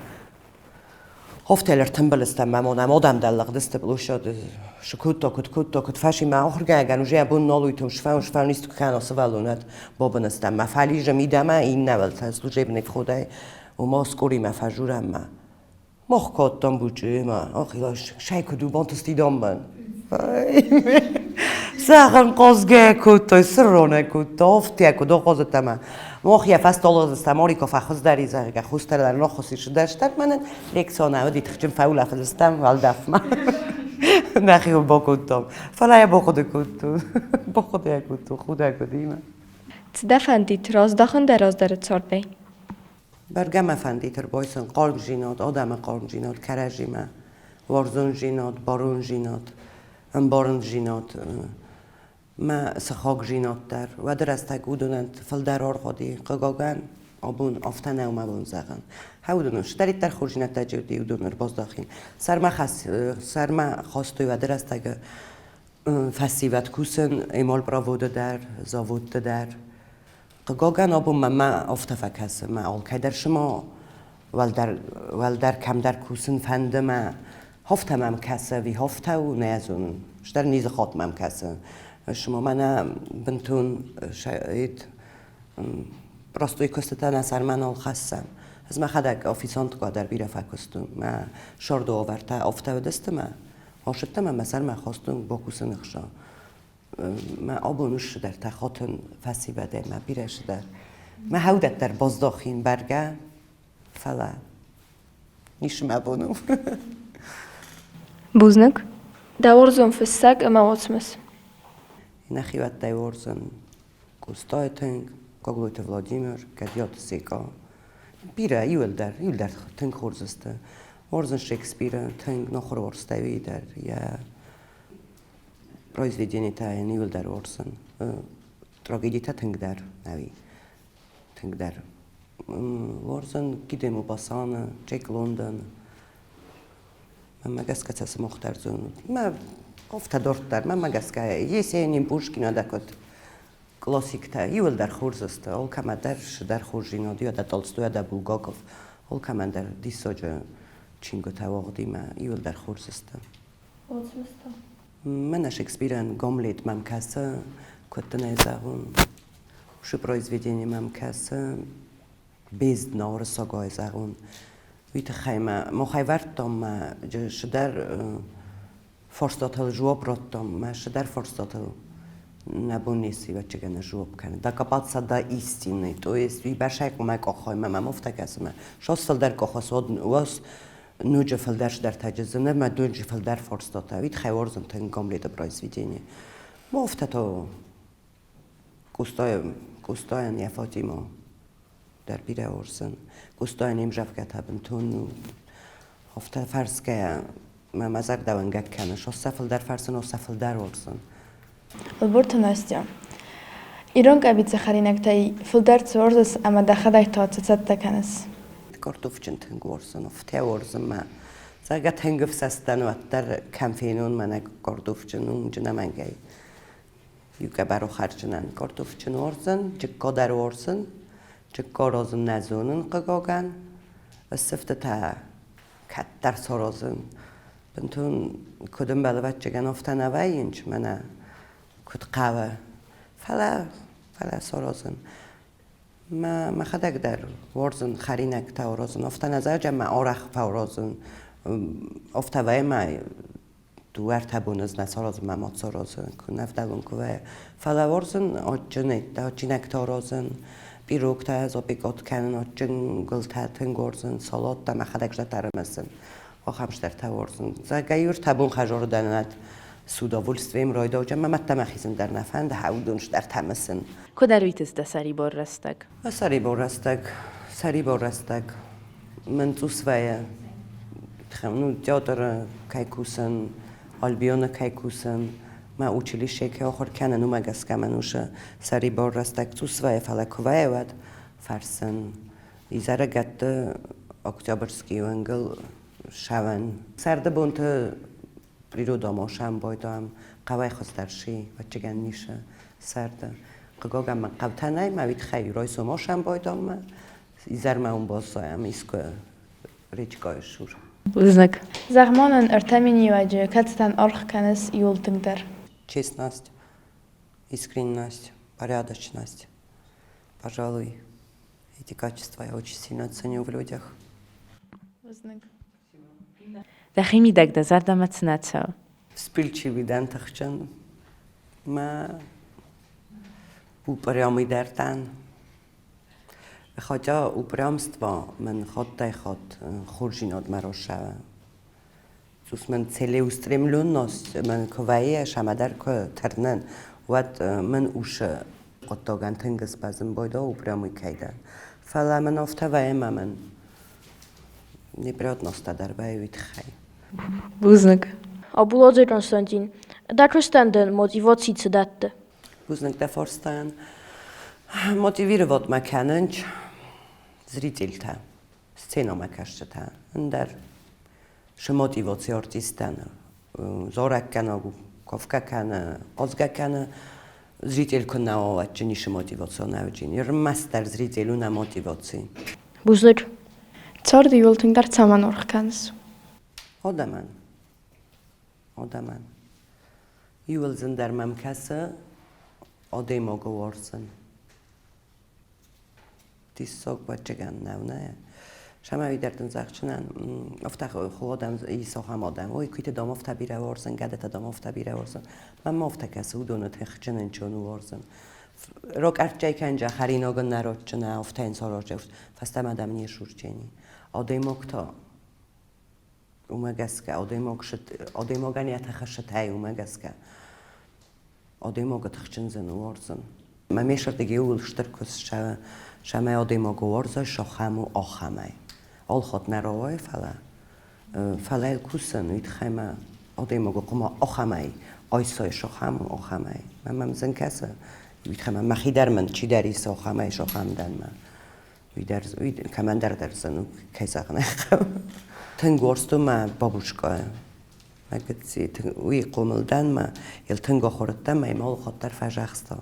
Хофтӕл ӕртымбыл стӕм ӕмӕ нӕм адӕм дӕр лыгъдысты площады. Цы кодта, куыд кодта, куыд фӕци мӕ ахуыргӕнӕгӕн уже йӕ бон нал уый сфӕун, сфӕун исты куы кӕна сывӕллонӕн бабын стӕм. Мӕ фӕлизы мидӕмӕ иннӕ служебный входӕй уымӕ скъоримӕ фӕжурӕм мӕ. Мах кодтам бучъимӕ, ах, сай куыд у бантысти домбӕн. Зӕгъын хъазгӕ кодтой, сырронӕ кодта, афтӕ куыд ахъазыдта мӕ. Мах йӕ фӕстӕлгъдыстӕм Марика фӕхуыздӕр и, зӕгъгӕ, хустӕр дӕр наххуыс ис дӕстӕр мӕнӕн. Лекцион уыди тыхджын фӕулӕфыдыстӕм уӕлдӕфмӕ. Нӕхиуыл бакодтам. Фӕлӕ йӕ бахъуыды кодтон. Бахъуыды йӕ кодтон, худӕг уыди мӕ. Цы дӕ фӕндид раздахын дӕ раздӕры цардӕй? Бӕргӕ мӕ фӕндид ӕрбайсын хъармдзинад, адӕмы хъармдзинад кӕрӕдзимӕ, уарзондзинад, барондзинад, ӕмбарындзинад, мӕ сыхагдзинад дӕр. Уӕды рӕстӕг уыдонӕн фылдӕр аргъ уыди, хъыгагӕн, абон афтӕ нӕу мӕ бон зӕгъын. Хӕ уыдонӕн цыдӕриддӕр хорздзинӕдтӕ уыди, уыдон ӕрбаздахин. Сӕрмӕ, хӕс, сӕрмӕ хастой уӕды рӕстӕгы фӕсивӕд кусын эмальпроводы дӕр, заводты дӕр. Хъыгагӕн, абон мӕмӕ афтӕ фӕкӕсы, мӕ алкӕйдӕр сыма уӕлдӕр, уӕлдӕр кӕмдӕр кусын фӕнды мӕ. Афтӕ мӕм кӕсы ӕви афтӕ у, нӕ зонын. Стӕр низы хатт мӕм кӕсы. Сыма мӕнӕ бынтон простой куыстытӕ нӕ сӕрмӕ нал хӕссӕм. Ӕз мӕхӕдӕг официанткӕ дӕр бирӕ фӕкуыстон. Мӕ сӕрды уавӕртӕ афтӕ уыдысты мӕ. Ацыдтӕн ӕмӕ мӕ сӕрмӕ хастон бакусыны хсӕн. Мӕ абон ус цыдӕртӕ хатын фӕсивӕдӕй мӕ бирӕ цыдӕр. Мӕ хӕудӕт дӕр баздахин бӕргӕ, фӕлӕ ницы мӕ бон у. Бузныг. Дӕ уарзон фыссӕг ӕмӕ уацмыс. Нӕхиуӕттӕй уарзын Къостайы тынг, Гаглойты Владимир, Гӕдиаты Секъа. Бирӕ, иуылдӕр, иуылдӕр тынг хорз сты. Уарзын Шекспиры тынг, нахуыр уарзтай уый дӕр йӕ произведенитӕ йын иуылдӕр уарзын. Трагедитӕ тынгдӕр ӕви. Тынгдӕр уарзын Ги де Мопассаны, Джек Лондон. Мӕнмӕ гӕсгӕ сӕ сымах дӕр зонут. Мӕ афтӕ дарддӕр, мӕнмӕ гӕсгӕ Есенин, Пушкин ӕдӕккӕт классиктӕ иуылдӕр хорз сты. Алкӕмӕ дӕр цыдӕр хорздзинад уӕдӕ Толстой, уӕдӕ Булгаков. Алкӕмӕн дӕр диссаджы чингуытӕ уагъдимӕ иуылдӕр хорз сты. Уацмыстӕ. Мӕнӕ Шекспирӕн Гамлет мӕм кӕсы, куыд дын ӕй зӕгъон, уыцы произведени мӕм кӕсы бездна уырыссагӕй зӕгъон. Уый тыххӕй мӕ махӕй вӕрдтам мӕ цыдӕр фарстатыл жуап радтам, мӕ цыдӕр фарстатыл нӕ бон неси ӕвӕццӕгӕн жуап кӕнын. Докопаться до истины, то есть уый бӕрсӕй къуымӕй къахӕй мӕ мӕм афтӕ кӕсы мӕ сос фылдӕр къахас уас ноджы фылдӕр цыдӕртӕ зыны мӕ ноджы фылдӕр фарстатӕ. Уый тыххӕй уарзын тынг Гамлеты произведение. Афтӕ то Къостайӕн йӕ Фатимӕ дӕр бирӕ уарзын. Къостайӕн йе мзӕвгӕтӕ бынтон афтӕ фӕрсгӕйӕ мӕ мӕ зӕрдӕ уӕнгӕг кӕны. Сӕ фылдӕр фӕрсын, сӕ фылдӕр уарзын. Ӕлборты Настя. Ирон къӕбицы хӕринӕгтӕй фылдӕр цы уарзыс ӕмӕ дӕхӕдӕг та цы цӕттӕ кӕныс? Картофджын тынг уарзын, афтӕ уарзын мӕ. Зӕгъгӕ, тынг ӕфсӕстӕн уӕддӕр кӕм фенон мӕнӕ картофджын, уымджын ӕмӕнгӕй. Иу къӕбӕр хӕрджынӕн картофджын уарзын, джыкко дӕр уарзын. Джыкко розын нӕ зонын, хъыгагӕн. Ссывтытӕ кӕддӕр саразын. Бынтон куыд ӕмбӕлы, ӕвӕццӕгӕн, афтӕ нӕ вӕййынц, мӕнӕ куыд хъӕуы. Фӕлӕ, фӕлӕ саразын. Мӕ мӕхӕдӕг дӕр уарзын хӕринӕгтӕ аразын. Афтӕ нӕ зӕгъӕм, мӕ арӕх фӕаразын. Афтӕ вӕййы мӕ дыууӕ-ӕртӕ боны ӕз нӕ саразын, мӕ мад саразы, куы нӕ вдӕлон куы вӕййы. Фӕлӕ уарзын адджынӕгтӕ, адджинӕгтӕ аразын, пирогтӕ запекать кӕнын, адджын гуылтӕ тынг уарзын, салаттӕ мӕхӕдӕг зӕд ӕрымысын. Ахӕм стӕртӕ уарзын. Зӕгъгӕ, иу ӕртӕ бон хӕзоры дӕн с удовольствием райдауджа мӕ мӕдтӕ мӕхицӕн дӕр нӕ фӕнды, уыдон стӕртӕ мысын. Куыд ӕрвитыс дӕ сӕрибор рӕстӕг? Сӕрибор рӕстӕг, сӕрибор рӕстӕг мын цъус вӕййы. Ну, театры кӕй кусын, Альбионы кӕй кусын, мӕ училищейы кӕй ахуыр кӕнын, уымӕ гӕсгӕ мӕн усы сӕрибор рӕстӕг цъус вӕййы, фӕлӕ куы вӕййы, уӕд фӕрсын. Изӕрыгӕтты Октябрьский уынгыл сӕвӕн. Сӕрды бонты природомо сӕмбойдам, хъӕуӕй хуыздӕр си, ӕвӕццӕгӕн нисы сӕрды. Хъыгагӕн мӕ хъӕутӕ нӕй, мӕ уый тыххӕй райсомо сӕмбойдаммӕ, изӕрмӕ уым баззайӕм искуы речкӕйы сур. Бузныг. Зӕгъ-ма нын ӕртӕ миниуӕджы, кӕцытӕн аргъ кӕныс иууыл тынгдӕр? Честность, искренность, порядочность. Пожалуй, эти качества я очень сильно ценю в людях. Бузныг. Дӕхимидӕг дӕ зӕрдӕмӕ цы нӕ цӕуы? Вспыльчивый дӕн тыхджын. Мӕ упрямый дӕр дӕн. Хотя упрямство мын хаттӕй-хатт хорздзинадмӕ рассӕуы. Цъус мын целеустремленность мын куы вӕййы, сӕмӕдӕр куы тырнын, уӕд мын усы хъуыддагӕн тынг сбӕззын байдау упрямый кӕй дӕн. Фӕлӕ мын афтӕ вӕййы ӕмӕ мын неприятносттӕ дӕр вӕййы уый тыххӕй. Бузныг. Абуладзе Константин, дӕ куыстӕн дын мотиваци цы дӕтты? Бузныг дӕ фарстайӕн. Мотивировать мӕ кӕнынц зрительтӕ, сценӕмӕ кӕсджытӕ, ӕндӕр шы мотиваци артисттӕн зарӕг кӕнӕ, кафгӕ кӕнӕ, хъазгӕ кӕнӕ, зритель куы нӕ уа, уӕд ницы мотивацион ӕвджин. Ӕрмӕстдӕр зритель у нӕ мотиваци. Бузныг. Царды иууыл тынгдӕр цӕмӕн аргъ кӕныс? Адӕмӕн. Адӕмӕн. Иууыл зындӕр мӕм кӕсы адӕймагы уарзын. Диссаг бӕрӕгӕн нӕу, нӕ? Сӕмӕ дӕр дын зӕгъдзынӕн, афтӕ хуодӕм исохӕм адӕм, ой, куыйты дам афтӕ бирӕ уарзын, гӕдытӕ дам афтӕ бирӕ уарзын. Мӕнмӕ афтӕ кӕсы, уыдоны тыхджын ӕнцон уарзын. Рог ӕртджӕй кӕнджа хӕринагын нӕ ротджынӕ, афтӕ ын саразджа, фӕстӕмӕ дӕм не сурджени. Адӕймаг та уымӕ гӕсгӕ, адӕймаг адӕймагӕн йӕ тыхы сытӕй уымӕ гӕсгӕ адӕймагы тыхджын зын уарзын. Мӕ ме сӕрдыг иууыл стыр куыст цӕмӕй адӕймагы уарзай, сахӕм у ахӕмӕй. Алхатт нӕ рауайы, фӕлӕ фӕлӕ йыл кусын, уый тыххӕй мӕ адӕймагы хъуамӕ ахӕмӕй айсай, сахӕм у ахӕмӕй. Мӕ мӕм зын кӕсы. Уый тыххӕй ма мӕхи дӕр мын чидӕр ис охамӕй сохам дӕн ма. Уый дӕр уый кӕмӕндӕр дӕр зын у, кӕй зӕгъын ӕй хъӕуы. Тынг уарзтон мӕ бабушкӕйы. Мӕ гыцци, уый хъомыл дӕн мӕ йыл тынг ахуырдтӕн, мӕ йын алы хатт дӕр фӕзӕгъста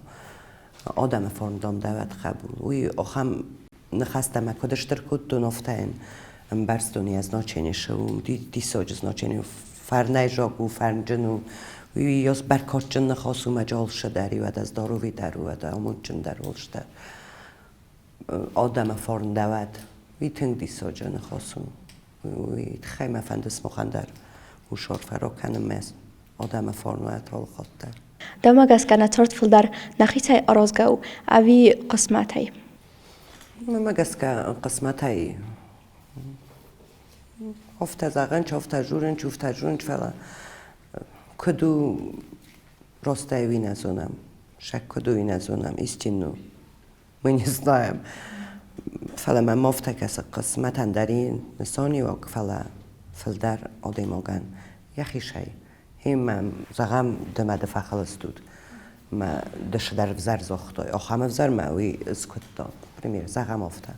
адӕмы фарн дам дӕуӕд хъӕбул. Уый ахӕм ныхӕстӕ мӕ куыд стыр кодтон, афтӕ йын ӕмбӕрстон йӕ значение цы у, диссаджы значение у. Фӕрнӕй заг у, фӕрнджын у. Уый йӕ бӕркадджын ныхас у мӕ джалшы дӕр, уӕдӕ здоровый дӕр у, уӕдӕ амондджын дӕр уолш дӕр. Адӕмы фарн дӕуӕд. Уый тынг диссаджы ныхас у. Уый тыххӕй мӕ фӕнды сымахӕн дӕр усор фӕрог кӕнын мӕ адӕмы фарн уӕд алы хатт дӕр. Дӕумӕ гӕсгӕ нӕ цард фылдӕр нӕхицӕй аразгӕ у ӕви хъысмӕтӕй? Мӕнмӕ гӕсгӕ хъысмӕтӕй афтӕ зӕгъӕн, чи афтӕ журын, чи уфтӕ журын, фӕлӕ куыд у ростӕй уый нӕ зонӕм. Сӕ куыд у уый нӕ зонӕм, истину мы не знаем. Фӕлӕ мӕм афтӕ кӕсы хъысмӕтӕн дӕр и нысаниуӕг, фӕлӕ фылдӕр адӕймагӕн йӕхицӕй. Мӕ зӕгъӕм, ды мӕ ды фӕхылыстут. Мӕ ды цыдӕр ӕвзӕр загътай. Ахӕм ӕвзӕр мӕ уый скуыдта. Например, зӕгъӕм афтӕ.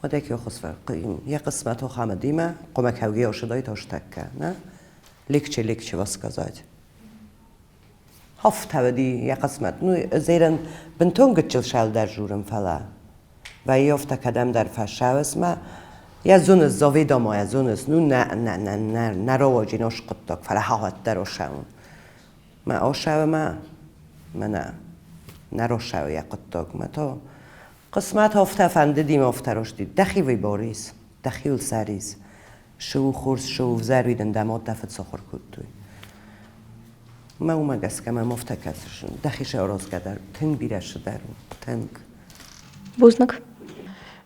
Уӕд ӕй йӕ хъысмӕт ахӕм уыди мӕ хъуамӕ кӕугӕ ӕрцыдаид ӕстӕккӕ, нӕ? Легче, легче вас сказать. Афтӕ уыди йӕ хъысмӕт. Ну, зӕрин бынтон гыццыл сӕлдӕр журын, фӕлӕ вӕййы афтӕ кӕдӕмдӕр фӕсӕуыс мӕ йӕ зоныс, заведомо йӕ зоныс, ну нӕ, нӕ, нӕ, нӕ, нӕ рауаджы нос хъуыддаг, фӕлӕ хауӕддӕр осӕуын. Мӕ осӕуы мӕ, мӕнӕ, нӕ росӕуы йӕ хъуыддаг, мӕ то хъысмӕт афтӕ фӕндыди мӕ афтӕ рости. Дӕхи выбор ис, дӕхиуыл сӕр ис. Шы у хорз, шы у ӕвзӕр, уый дын дӕ мад дӕ фыд сахуыр кодтой. Мӕ уымӕ гӕсгӕ мӕм афтӕ кӕсыс, дӕхи сӕ дӕр тынг бирӕ цыдӕр у, тынг. Бузныг.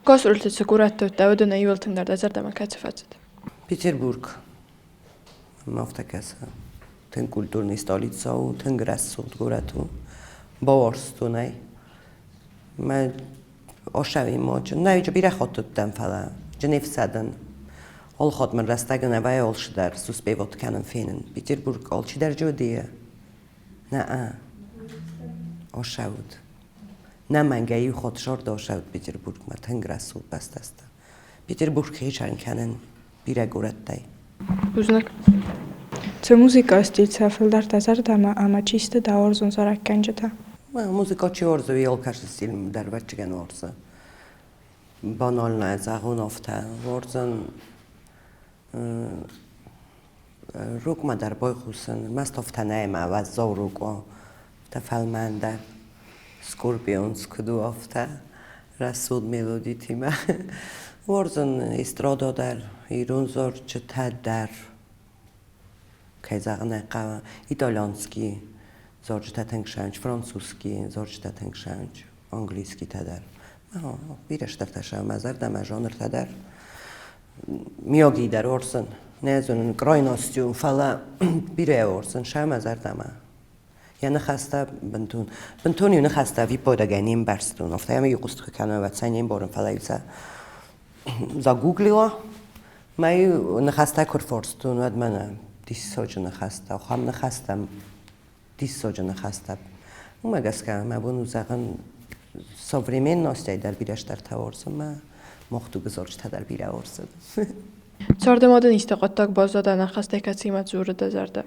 Гастролты цы горӕттӕ уыдтӕ, уыдонӕй иуыл тынгдӕр дӕ зӕрдӕмӕ кӕцы фӕцыд? Петербург. Мӕм афтӕ кӕсы. Тынг культурный столица у, тынг рӕсугъд горӕт у. Бауарзтон ӕй. Мӕ осӕви моджы. Нӕ, бирӕ хатт уыдтӕн, фӕлӕ не фсӕдын. Алы хатт мын рӕстӕг нӕ вӕййы алцыдӕр суспевот кӕнын фенын. Петербург алчидӕр джодийы. Нӕ, осӕуд. Нӕ мӕнгӕй иу хатт сӕрды осӕуд Петербургмӕ тынг рӕсугъд бӕстӕ. Петербург хицӕн кӕнын бирӕ горӕттӕй. Бузныг. Цы музыкӕ стиль фылдӕр дӕ зӕрдӕмӕ ӕмӕ чи сты дӕ уарзон зарӕггӕнджытӕ? Музыка чи уарзы, уый алкӕцы стиль дӕр ӕвӕццӕгӕн уарзы. Банально зӕгъон афтӕ, уарзын рокмӕ дӕр байхъусын. Мӕст афтӕ нӕй мӕ уӕззау рок у, афтӕ фӕлмӕн дӕр. Scorpions куыд у, афтӕ рӕсугъд мелодитимӕ. Уарзын эстрада дӕр, ирон зарджытӕ дӕр. Кӕй зӕгъын ӕй хъӕуы, итальянский зарджытӕ тынг сӕнч, французский зарджытӕ тынг сӕнч, английскийтӕ дӕр. Бирӕ стыртӕ сӕ мӕ зӕрдӕмӕ жанртӕ дӕр. Миоги дӕр уарзын. Нӕ зонын крайностью, фӕлӕ бирӕ уарзын сӕ мӕ зӕрдӕмӕ. Йӕ ныхӕстӕ бынтон, бынтон-иу ныхӕстӕ ӕвиппайдагӕй не мбӕрстон. Афтӕ йӕм иу хъуыст куы кӕнон, уӕд сӕ не мбарын, фӕлӕ-иу сӕ загуглила. Мӕ-иу ныхӕстӕ куы рфарстон, уӕд мӕнӕ диссаджы ныхӕстӕ, ахӕм ныхӕстӕ, диссаджы ныхӕстӕ. Уымӕ гӕсгӕ мӕ бон у зӕгъын, современностӕй дӕр бирӕ стӕртӕ уарзын, мӕ мохтугы зарджытӕ дӕр бирӕ уарзын. Царды ма дын исты хъуыддаг баззад ӕнӕххӕстӕй, кӕцыимӕ дзуры дӕ зӕрдӕ?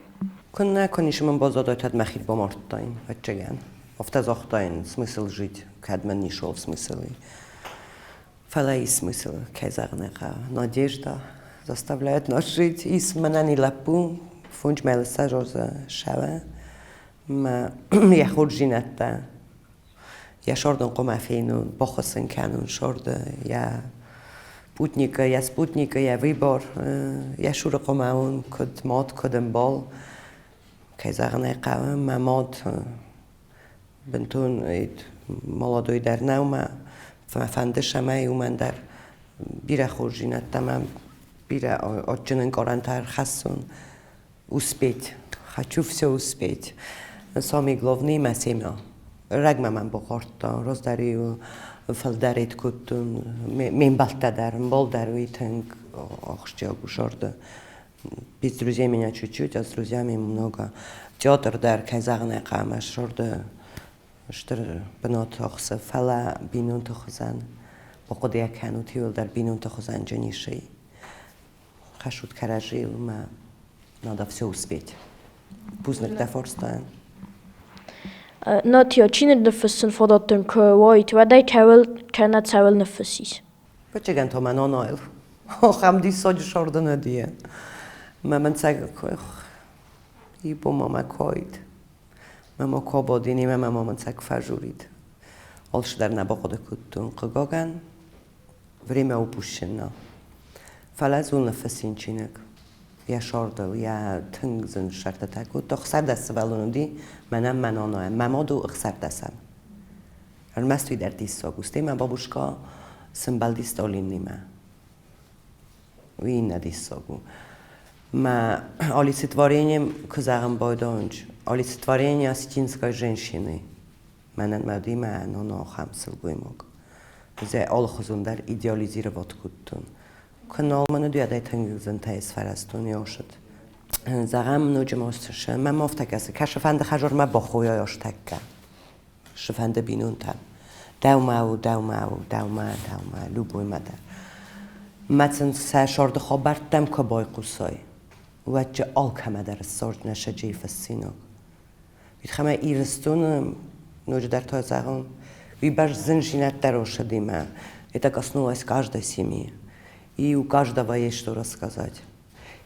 Куыннӕ, куы ницы мын баззадаид, уӕд мӕхи бамардтаин, ӕвӕццӕгӕн. Афтӕ загътаин, смысл жить, кӕд мын ницыуал смысл и. Фӕлӕ и смысл, кӕй зӕгъын ӕй хъӕуы. Надежда заставляет нас жить. Ис мӕнӕн и лӕппу, фондз мӕйы сӕ сӕвӕ. Мӕ йӕ хорздзинӕдтӕ йӕ сӕрдон хъуамӕ фенон, баххуыс ын кӕнон сӕрды, йӕ путникы, йӕ спутникы, йӕ выбор, йӕ цуры хъуамӕ уон, куыд мад, куыд ӕмбал. Кӕй зӕгъын ӕй хъӕуы, мӕ мад бынтон молодой дӕр нӕу мӕ фӕнды, цӕмӕй уымӕн дӕр бирӕ хорздзинӕдтӕ мӕ бирӕ адджын ӕнкъарӕнтӕ ӕрхӕссон. Успеть. Хочу все успеть. Самый главный мӕ семья. Рӕгмӕ мӕм бахъардта, раздӕр-иу фылдӕрид кодтон, ме мбӕлттӕ дӕр, ӕмбал дӕр уый тынг ахсджиаг у сӕрды. Без друзей меня чуть-чуть, а с друзьями много. Театр дӕр, кӕй зӕгъын ӕй хъӕуы, сӕрды. Стыр бынат ахсы, фӕлӕ бинонты хуызӕн бахъуыдыйӕ кӕнут иуылдӕр бинонты хуызӕн джынисӕй. Хӕссут кӕрӕдзийыл мӕ надо все успеть. Бузныг дӕ фарстайӕн. Натия, чиныг ныффыссын фадат дын куы уаид, уӕд ӕй кӕуыл кӕнӕ цӕуыл ныффыссис? Фӕччегӕн то мӕ нонайыл. Ахӕм диссаджы сӕрды нӕ дие. Мӕ мӕн цӕг ибо мӕ куайд. Мӕ ма куы абадин, ӕмӕ мӕ мӕ цӕг фӕжурид. Алцыдӕр нӕ бахъуыды кодтон. Хъыгагӕн, время упущено. Фӕлӕ ӕз уыл ныффыссин чиныг. Йӕ сӕрдыл, йӕ тынг зын сӕртытӕ кодта. Ӕхсӕрдӕс сывӕллон уыди, мӕнӕн мӕ нанайӕн. Мӕ мад у ӕхсӕрдӕсӕн. Ӕрмӕст уый дӕр диссаг у. Стӕй мӕ бабушка сымбӕлди Сталинимӕ. Уый иннӕ диссаг у. Мӕ олицетворением, куы зӕгъын байдайынч, олицетворение осетинской женщины. Мӕнӕн мӕ уыди мӕ нана ахӕм сылгоймаг. Ӕз ӕй алыхуызон дӕр идеализировать кодтон. Куы нал мын уыди, уӕд ӕй тынг зынтӕй сфӕрӕзтон ёсыд. Зӕгъӕм, ноджы ма мӕм афтӕ кӕсы, кӕсыфӕнды хӕзормӕ бахойа ӕстӕккӕ. Сыфӕнды бинонтӕн. Дӕумӕ у, дӕумӕ у, дӕумӕ, дӕумӕ, любоймӕ дӕр. Мӕ сын сӕ сӕрды хабӕрттӕм куы байхъусай, уӕд джы алкӕмӕ дӕр ссардзынӕ сӕджыйы фыссинаг. Уый Ирыстоны ноджыдӕр та зӕгъон, уый бӕрц зындзинӕдтӕ росыдимӕ. Это коснулось каждой семьи. И у каждого есть что рассказать.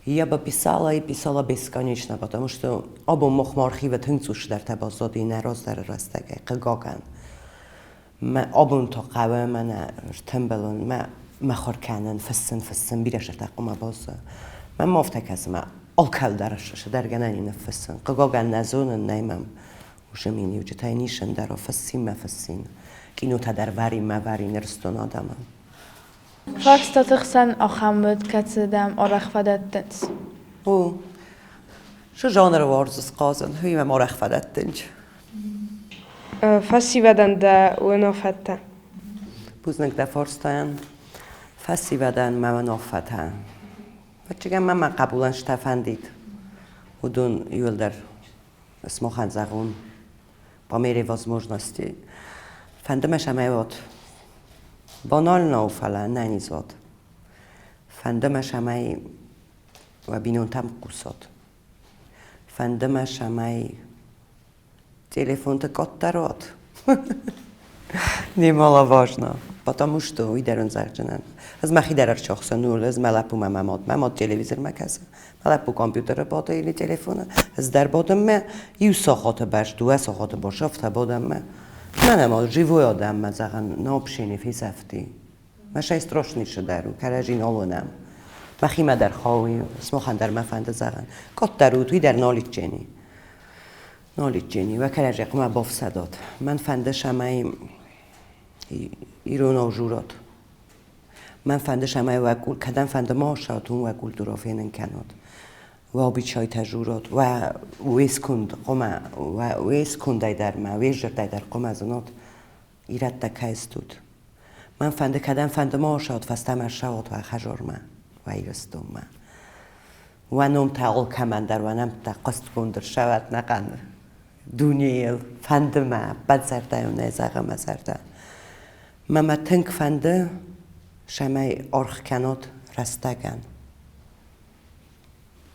И я бы писала и писала бесконечно, потому что абон махмӕ архивы тынг цъусдӕртӕ баззади нӕ раздӕры рӕстӕгӕй, хъыгагӕн. Мӕ абон та хъӕуы мӕнӕ ртымбылын, мӕ мӕхуыр кӕнын, фыссын, фыссын, бирӕ сӕртӕ хъуамӕ базза. Мӕм афтӕ кӕсы, мӕ алкӕл дӕр сыдӕргӕнӕн и ныффыссын. Хъыгагӕн нӕ зонын, нӕй мӕм уыцы миниуджытӕй нисын дӕр фыссин мӕ фыссин. Кинотӕ дӕр вӕрин мӕ вӕрин Ирыстон адӕмӕн. Фарстаты хсӕн ахӕм уыд, кӕцы дӕм арӕх фӕдӕттынц? О, цы жанры уарзыс хъазын, уый мӕм арӕх фӕдӕттынц. Фӕсивӕдӕн дӕ уынаффӕтӕ? Бузныг дӕ фарстайӕн. Фӕсивӕдӕн мӕ уынаффӕтӕ. Ӕвӕццӕгӕн мӕ мӕ хъӕбулӕн стӕ фӕндид. Уыдон иуылдӕр смохӕн зӕгъон по мере возможности. Фӕнды мӕ цӕмӕй уот банально у, фӕлӕ ӕнӕниз уот. Фӕнды мӕ цӕмӕй уӕ бинонтӕм хъусот. Фӕнды мӕ цӕмӕй телефонты къаддӕр уат. Немаловажно, потому что уый дӕр ын зӕгъдзынӕн. Ӕз мӕхи дӕр ӕрчохсын ууыл, ӕз мӕ лӕппумӕ мӕ мад, мӕ мад телевизормӕ кӕсы, мӕ лӕппу компьютеры бады или телефоны, ӕз дӕр бадын мӕ иу сахаты бӕрц, дыууӕ сахаты бӕрц афтӕ бадӕм мӕ. Мӕнӕ ма живой адӕммӕ зӕгъын, на общение фесӕфти. Мӕ сӕй страшницы дӕр у, кӕрӕдзи нал уынӕм. Мӕхимӕ дӕр хауы, сымахӕн дӕр мӕ фӕнды зӕгъын. Къаддӕр ут, уый дӕр нал иччени. Нал иччени, уӕ кӕрӕдзи хъуамӕ бафсӕдат. Мӕн фӕнды, цӕмӕй иронау журат. Мӕн фӕнды, цӕмӕй уӕ кӕдӕм фӕнды ма ссарат, уым уӕ культурӕ фенын кӕнат. Уӕ обычайтӕ журат, уӕ уе сконд хъуамӕ, уӕ уе скондӕй дӕр мӕ, уе зӕрдӕй дӕр хъуамӕ зынат. Ирӕттӕ кӕй стут. Мӕн фӕнды, кӕдӕм фӕнды ма ссӕут, фӕстӕмӕ ссӕут уӕ хӕзормӕ, уӕ Ирыстонмӕ. Уӕ ном та алкӕмӕн дӕр уӕ нӕмттӕ хъуыстгонд ӕрцӕуӕд нӕхъӕн дунейыл. Фӕнды мӕ, ӕппӕт зӕрдӕйӕ нӕ зӕгъы мӕ зӕрдӕ. Мӕ мӕ тынг фӕнды, цӕмӕй аргъ кӕнат рӕстӕгӕн.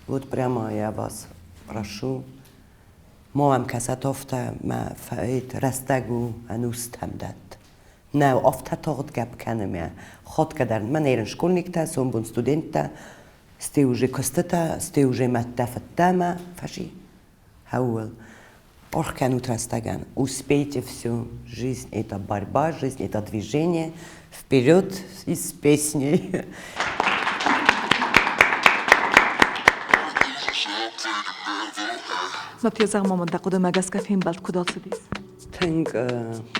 Вот прямо я вас прошу, ма мӕм кӕсӕт афтӕ, мӕ фӕйт рӕстӕг у ӕнустӕм дӕтт. Нӕ, афтӕ тагъд гӕпп кӕны мӕ. Хатгӕ дӕр мӕ нерын школьниктӕ, сомбон студенттӕ, стӕй уже куыстытӕ, стӕй уже мӕдтӕ фыдтӕ мӕ фӕси. Ӕууыл. Аргъ кӕнут рӕстӕгӕн. Успейте всю. Жизнь – это борьба, жизнь – это движение. Вперед и с песней. Натия, зӕгъ-ма мын, дӕ хъуыдымӕ гӕсгӕ фембӕлд куыд ацыдис? Тынг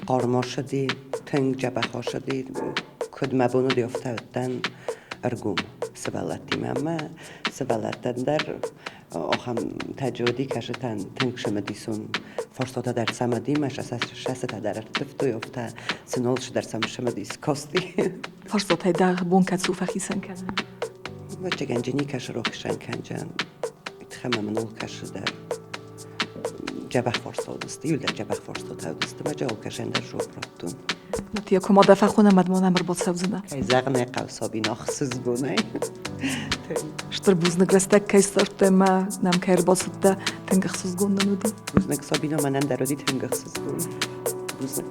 хъарм ацыди, тынг дзӕбӕх ацыди. Куыд мӕ бон уыди, афтӕ уыдтӕн ӕргом сывӕллӕттимӕ ӕмӕ сывӕллӕттӕн дӕр ахӕм тӕджы кӕсытӕн тынг цымыдисон фарстатӕ дӕр цӕмӕди мӕ сӕ дӕр ӕрттывтой, афтӕ сын алцыдӕр сӕм цымыдис касти. Фарстатӕй дӕ бон кӕд цу фӕхицӕн кӕнын? Ӕвӕццӕгӕн, джы никӕсы рохсӕн кӕнджӕн. Тхӕмӕ мын ол кӕсы дӕр. Дзӕбӕх фарста уыдысты, иуылдӕр дзӕбӕх фарстатӕ уыдысты, мӕ джауаб дӕр жуапп радтон. Натия, куы ма дӕ фӕхонӕм, ӕд ма нӕм ӕрбацӕудзынӕ. Кӕй зӕгъын ӕй хъӕуы, Сабина ӕхсызгонӕй. Стыр бузныг рӕстӕг кӕй ссардтай ӕмӕ нӕм кӕй ӕрбацыдтӕ, тынг ӕхсызгон нын уыди. Бузныг, Сабина, мӕнӕн дӕр уыди тынг ӕхсызгон. Бузныг.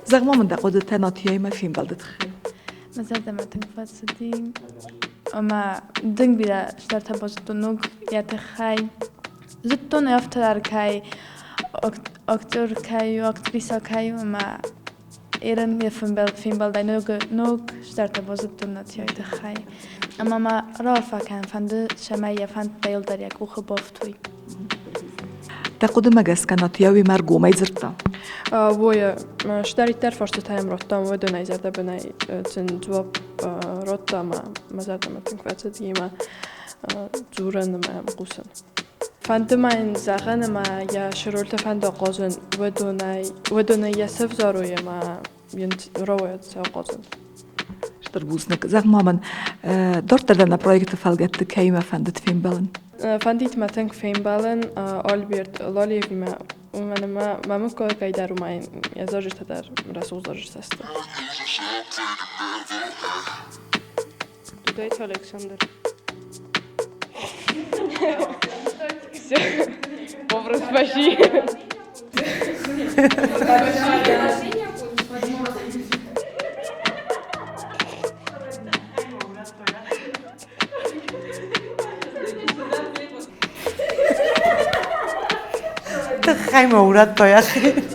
Зӕгъ-ма мын дӕ хъуыдытӕ Натияимӕ фембӕлды тыххӕй. Мӕ зӕрдӕмӕ тынг фӕцыди ӕмӕ тынг бирӕ цыдӕртӕ базыдтон ног йӕ тыххӕй. Зыдтон афтӕ дӕр кӕй актер кӕй у, актриса кӕй у ӕмӕ Ирын йӕ фембӕлдӕй ног, ног цыдӕртӕ базыдтон Натияйы тыххӕй. Ӕмӕ мӕ раарфӕ кӕнын фӕнды, цӕмӕй йӕ фӕндтӕ иуылдӕр йӕ къухы бафтой. Дӕ хъуыдымӕ гӕсгӕ Натия уемӕ ӕргомӕй дзырдта? Уойӕ, цыдӕриддӕр фарстытӕ йӕм радтам, уыдонӕй зӕрдӕбынӕй сын дзуапп радта ӕмӕ мӕ зӕрдӕмӕ тынг фӕцыд йемӕ дзурын ӕмӕ йӕм хъусын. Фӕнды ма йын зӕгъын ӕмӕ йӕ цы рольтӕ фӕнды ахъазын, уыдонӕй, уыдонӕй йӕ сӕвзарой ӕмӕ йын рауайӕд сӕ ахъазын. Стыр бузныг. Зӕгъ-ма мын, дарддӕр дӕ нӕ проекты фӕлгӕтты кӕимӕ фӕндыд фембӕлын? Фӕндид мӕ тынг фембӕлын Альберт Лалиевимӕ, уымӕн ӕмӕ мӕ мыггагӕй дӕр уымӕн йӕ зарджытӕ дӕр рӕсугъд зарджытӕ сты. Дудайты Александр. Все. Образ спаси. Тыххӕй мӕ урӕдтой, ахи.